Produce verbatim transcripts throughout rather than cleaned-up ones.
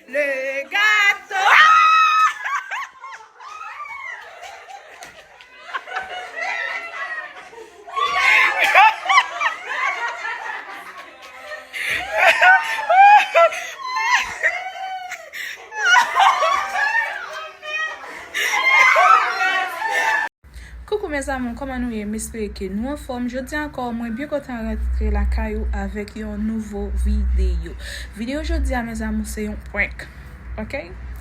Le gato. Koukou mes amours, kòman nou ye? M espere ke nou anfòm. Jodi ankò, mwen byen kontan rantre lakay ou avèk yon nouvo videyo. Videyo jodi a, mes amours, se yon prank. Ok?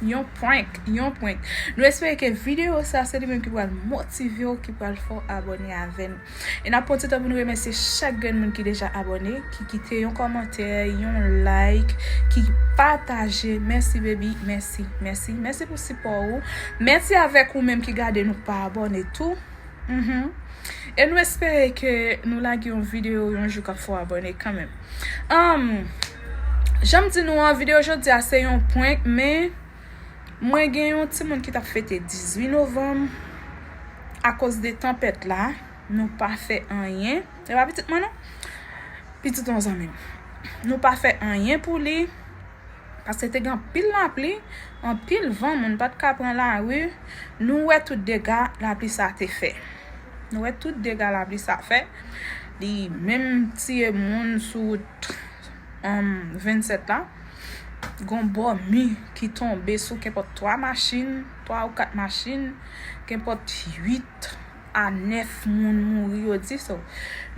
Yon prank, yon prank. Nou espere ke videyo sa, se li menm ki pral motive w, ki pral fè w abòne avè n. E n ap pran ti tan pou nou remèsye chak grenn moun ki deja abòne, ki kite yon kòmantè, yon like, ki pataje. Mèsi, baby. Mèsi, mèsi. Mèsi pou sipò ou. Mèsi avèk ou menm ki gade nou pa abòne tou. Mhm. E nou espere ke nou lage yon videyo yon jou k ap fè w abòne kanmenm. Anm, jan m di nou an, videyo jodi a se yon prank, men mwen gen yon timoun ki t ap fete dizuit novanm. Akoz de tanpèt la, nou pa fè anyen. E pa pitit mwen non. Pitit yon zanmi m. Nou pa fè anyen pou li. Paske te gen anpil lapli, anpil van, moun pa t ka pran lari. Nou wè tout dega lapli sa te fè. Nou wè tout dega lapli sa fè. Li menm tiye moun sou wout, um, vennsèt la. Gon bò mi ki tonbe sou kenpòt twa machin, twa ou kat machin, kenpòt uit a nèf moun mouri, yo di, so,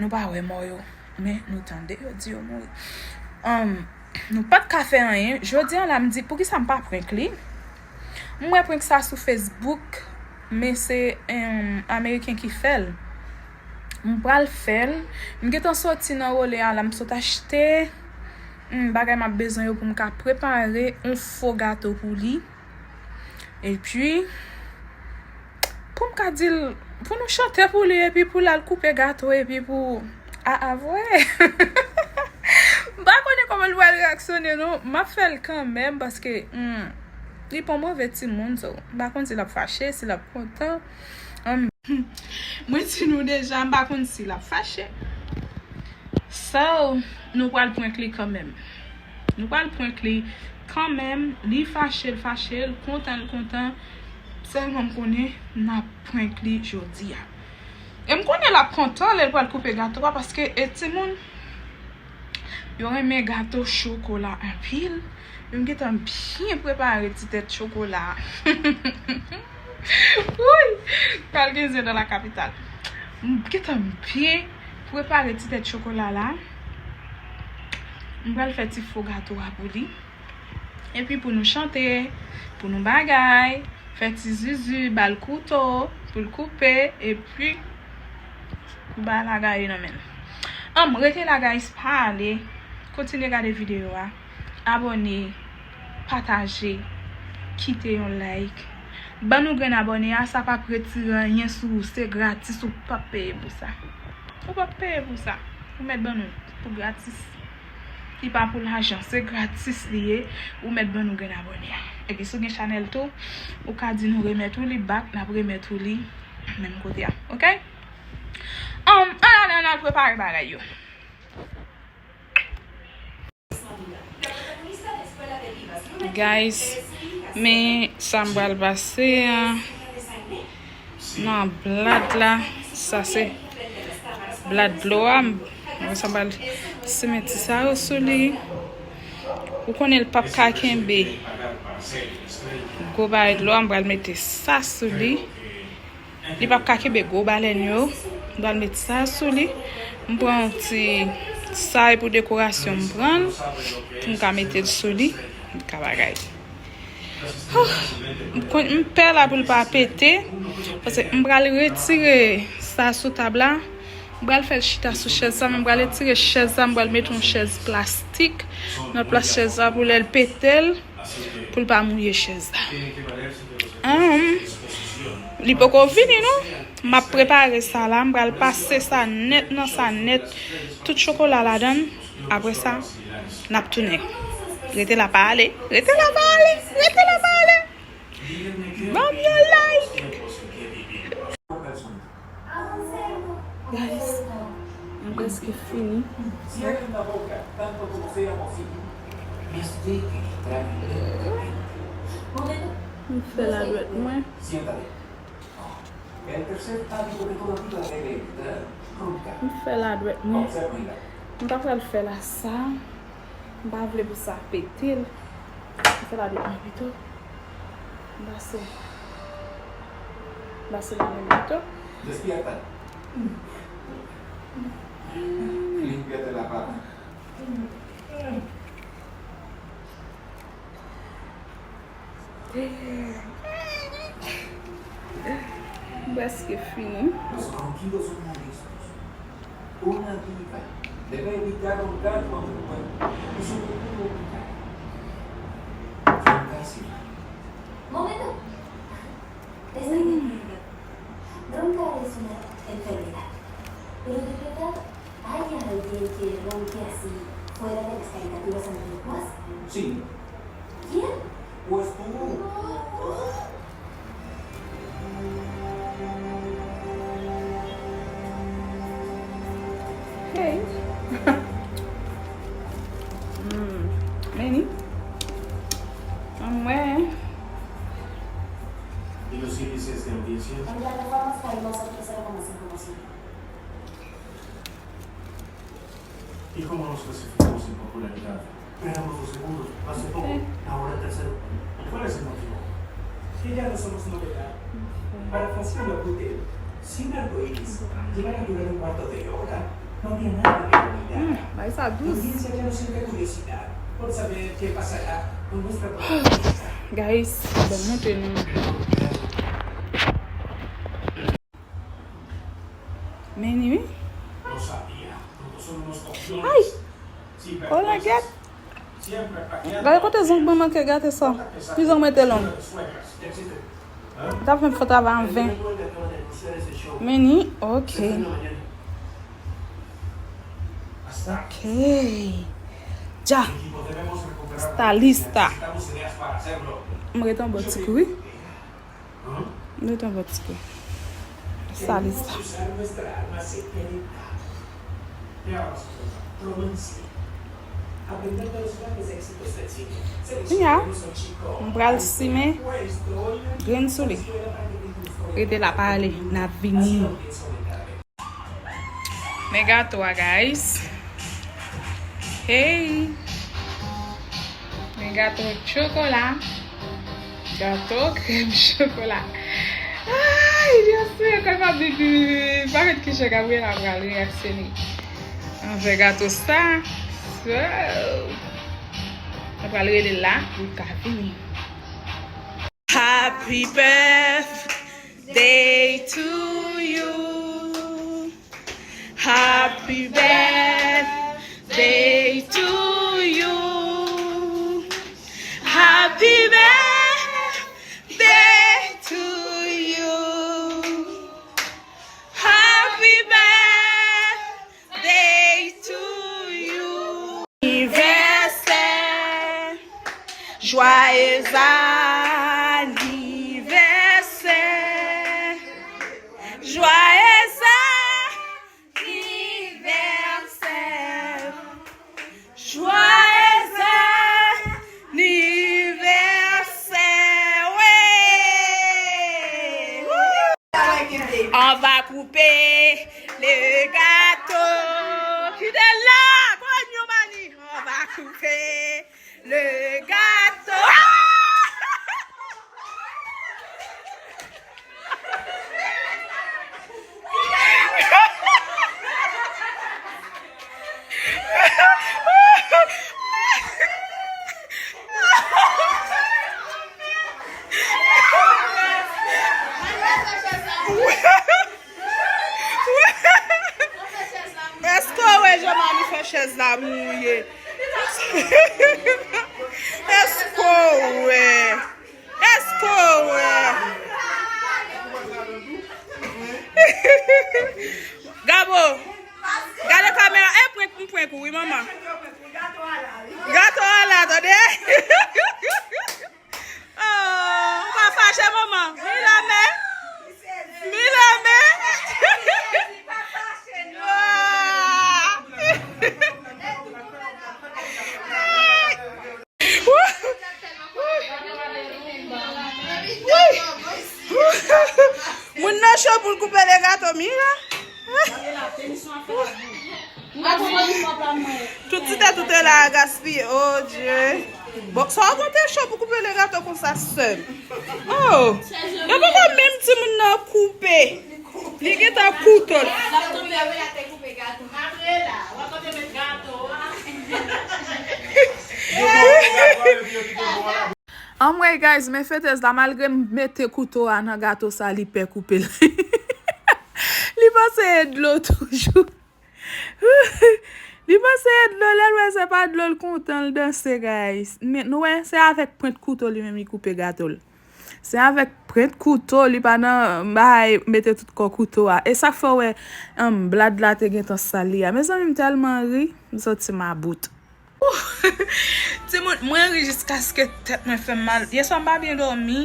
nou pa wè mò yo. Men nou tande yo di yo mouri. Anm, nou pa t ka fè anyen. Jodi a la, m di, poukisa m pa prank li? M wè prank sa sou Facebook, men se, em, Ameriken ki fè l. M pral fè l. M gentan soti nan wole a la, m sot achte, em, bagay m ap bezwen yo pou m ka prepare yon fo gato pou li. Epi, pou m ka di l, pou nou chante pou li, epi pou l al koupe gato, epi pou, a, a, vre. M pa konnen kòman l pral reyaksyone, non. M ap fè l kanmenm, paske, hmm, li pa yon move timoun, so, m pa konn si l ap fache, si l ap kontan. Ann, mwen di nou deja, m pa konn si l ap fache. So, nou pral prank li kanmenm. Nou pral prank li kanmenm. Li fache, l fache, l kontan, l kontan. Sèlman m konnen n ap prank li jodi a. E m konnen l ap kontan lè l pral koupe gato a, paske e timoun, yo renmen gato chokola anpil. M gentan byen prepare ti tèt chokola. Wouy! Pral gen zen nan la kapital. M gentan byen prepare ti tèt chokola la. M pral fè ti fo gato a pou li. Epi pou nou chante, pou nou bagay, fè ti zuzu, ba l kouto, pou l koupe, epi pou ba lagay nan men l. Anm, rete la, guys, pa ale. Kontinye gade videyo a. Abòne, pataje, kite yon like. Ban nou grenn abòne a, sa p ap retire anyen sou ou, se gratis, ou p ap peye pou sa. Ou p ap peye pou sa. Ou mèt ban nou pou gratis. Li pa pou lajan, se gratis li ye. Ou mèt ban nou grenn abòne a. Epi si w gen chanèl tou, ou ka di nou remèt ou li back, n ap remèt ou li menm kote a. Ok? Ann, ann ale, ann al prepare bagay yo. Guys, men sa m pral pase a nan blad la. Sa se blad dlo a. Mwen sa m pral simen ti sa yo sou li. Ou konnen l p ap ka kenbe gwo bagay dlo a, m pral mete sa sou li. Li p ap ka kenbe gwo balèn yo. M pral met sa sou li. M pran yon ti say pou dekorasyon, m pran l pou m ka mete l sou li. M ka bagay. Huh. M kon- m pè la pou l pa pete. Paske m pral retire sa sou tab la. M pral fè l chita sou chèz sa, men m pral retire chèz la, m pral mete yon chèz plastik nan plas chèz la pou lè l pete l, pou l pa mouye chèz la. Anm, li poko fini non. M ap prepare sa la, m pral pase sa nèt nan sa nèt. Tout chokola ladan l. Apre sa, n ap tounen. Rete la, pa ale. Rete la, pa ale. Rete la, pa ale. Ban m yon like. Guys, m prèske fini. Espere tranquilamente. Momento. M fè la dwèt mwen. Siéntate. El tercer hábito que toda vida debe evitar, roncar. M fè la dwèt mwen. Observe la. M ta pral fè la sa. M pa vle pou sa pete l. M fè la dwèt mwen pito. M pase. M pase la men pito. Despierta. Límpiate la pata. M prèske fini. Los ronquidos son molestos. Una diva debe evitar roncar cuando pueda y sobre todo roncar. Roncar sí. Momento. Estoy de acuerdo. Roncar es una enfermedad. Pero de verdad, ¿hay alguien que ronque así fuera de las caricaturas antiguas? Sí. ¿Quién? Pues tú. Hey. Mm. Meni. Anmwey. ¿Y los índices de audiencia? En plataformas hay más acceso a la información. ¿Y cómo nos clasificamos en popularidad? Éramos los segundos, hace poco, ahora el tercero. ¿Cuál es el motivo? Que ya no somos novedad. Parafraseando a Butel, si un arco iris llegara a durar un cuarto de hora, no habría nada que lo imitara. Mm, bay sa dous. La audiencia ya no siente curiosidad por saber qué pasará con nuestra protagonista. Guys, ban m montre nou. Meni wi. Ay! Kola gèt. Gade kote zong mwen manke gate sa. Ki zong mwen te long. T ap fè m fè travay an ven. Meni, ok. Ok. Dja. Stalista. M ret anba ti kou wi. Nou t anba ti kou. Stalista. Kounya, m pral simen grenn sou li. Rete la, pa ale, n ap vini. Men gato a, guys. Hey! Men gato chokola. Gato krèm chokola. Ay, Dye Seyè, kòl pa bip, bip, bip, bip. Pa mèt kijan Gabriela pral reyaksyone anvè gato sa. So, mwen pral rele l la pou l ka vini. Happy birthday to you. Happy birthday to you. Happy birthday to you. Happy birthday to you. Anniversaire. Joyeux anniversaire. Joyeux anniversaire. Joyeux anniversaire. Wi. Woo! On va couper le gâteau. Kite la, konyo mani. On va couper le gâteau. Èske w wè jan mami fè chèz la mouye? Èske w wè? Èske w wè? Gabo, gade kamera. E prank m prank ou wi, manman. Gato a la, tande? Oh, ou pa fache, manman. Milome. Milome. Ah. Pou l koupe le gato, Mira. Tout ti tèt ou te la a gaspiye. Oh, Dye. Bon, sa w pote cho pou koupe le gato konsa, sè m. Oh, yo poko menm timoun nan koupe. Li gentan kouto l. Anmwey, guys, men fetèz la, malgre m mete kouto a nan gato sa, li pè koupe l. Li panse e dlo toujou. Li panse e dlo, lè l wè se pa dlo, l kontan, l danse, guys. Men nou wè, se avèk pwent kouto li menm li koupe gato l. Se avèk pwent kouto, li pa nan bay mete tout kò kouto a. E sa k fè w wè, um, blad la te gentan sal li a. Mezanmi, m tèlman ri, m santi m about. Timoun, mwen ri jiskaske tèt mwen fè m mal. Yèswa m pa byen dòmi.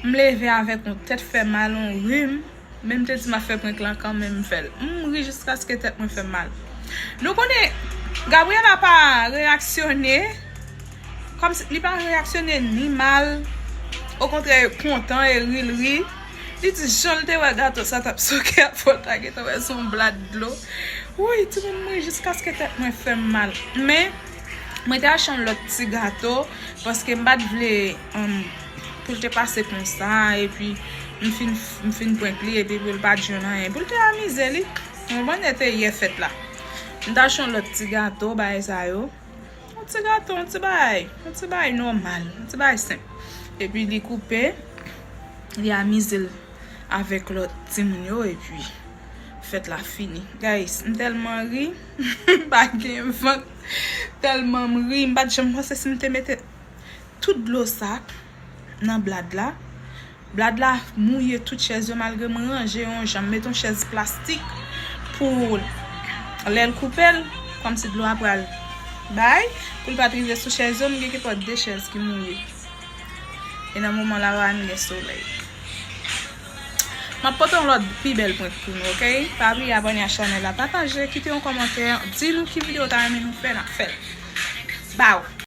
M leve avèk yon tèt fè mal, yon rim. Men m te di m ap fè prank lan kanmenm, m fè l. M ri jiskaske tèt mwen fè m mal. Nou konnen, Gabriela pa reyaksyone. Kòmsi li pa reyaksyone ni mal. Okontrè, kontan e ri l ri. Li di jan l te wè gato sa t ap soke a fò l ta gentan wè se yon blad dlo. Woy, timoun, m ri jiskaske tèt mwen fè m mal. Men, mwen te achte yon lòt ti gato, paske m pa t vle, um, pou l te pase konsa, epi m fin, m fin prank li, epi pou l pa t jwenn anyen, pou l te amize li. Yon bòn te yè fèt la. M te achte yon lòt ti gato, bagay sa yo. Yon ti gato, yon ti bagay, yon ti bagay nòmal, yon ti bagay senp. Epi li koupe, li amize l avèk lòt timoun yo, epi fèt la fini. Guys, m tèlman ri, m pa gen vant, tèlman m ri, m pa t janm panse si m te mete tout dlo sa nan blad la. Blad la mouye tout chèz yo, malgre m ranje yon jan, m met yon chèz plastik pou lè l koupe l, kòmsi dlo a pral bay, pou l pa t rive sou chèz yo, m gen kèk de chèz ki mouye. E nan moman la, m gen solèy. M ap pote yon lòt pi bèl prank pou nou, oke? Pa bliye abòne a chanèl la, pataje, kite yon kòmantè, di nou ki videyo w ta renmen nou fè, n ap fè l. Baw!